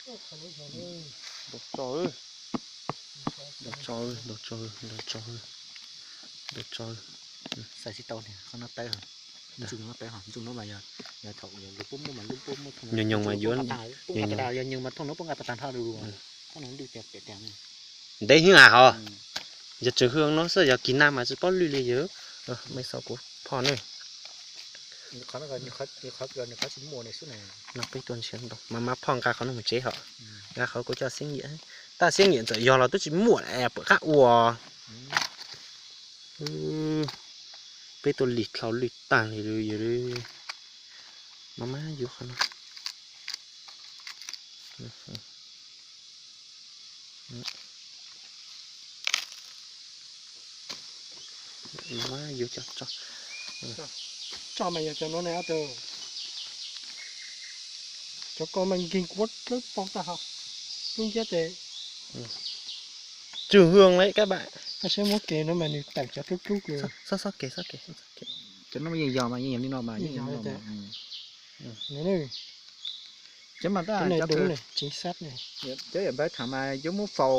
Ntaus tso, ntaus tso, ntaus tso, ntaus tso, ntaus tso. Xav tsis tau qhov no tawv, ntxug no tawv, ntxug no mas yog thaum lub pub muaj mas lub pub muaj, nyoos nyoos mas yuav, yog nyoos mas thooj no poob nqa pas tag nrho lug, ntev heev hos. Yog tseem hwj no xwb, yog kis nag mas tsis paub lwj li yog. Mej xav kuv phoj ne. No peb tuaj nrhiav ntoo mas mas phoj nqa qhov no mus tsev hos. Nqa qhov kuv coj xiab nyiam, tab xiab nyiam txawm yog los twb tsis muaj pom qab ua. Peb tuaj lig dlhau lwj tag li yog. Mas mas yuav qhov no. Yuav cov tso, tso mas yog cov no ne, cov ko mas nkeeg kuv dlawb pog tag hos. Dlub nciab tes. Tsuj hwj lawm kab bam. Koj saib muab kev no mas nws tawm cov dlub dlub kws. Xob xob kev, xob kev, xob kev. Cov no yeej yog mas yeej yog li no mas yeej yog li no. Cov mas tab cov kws, cov yam npawg tham mas yuav muab faus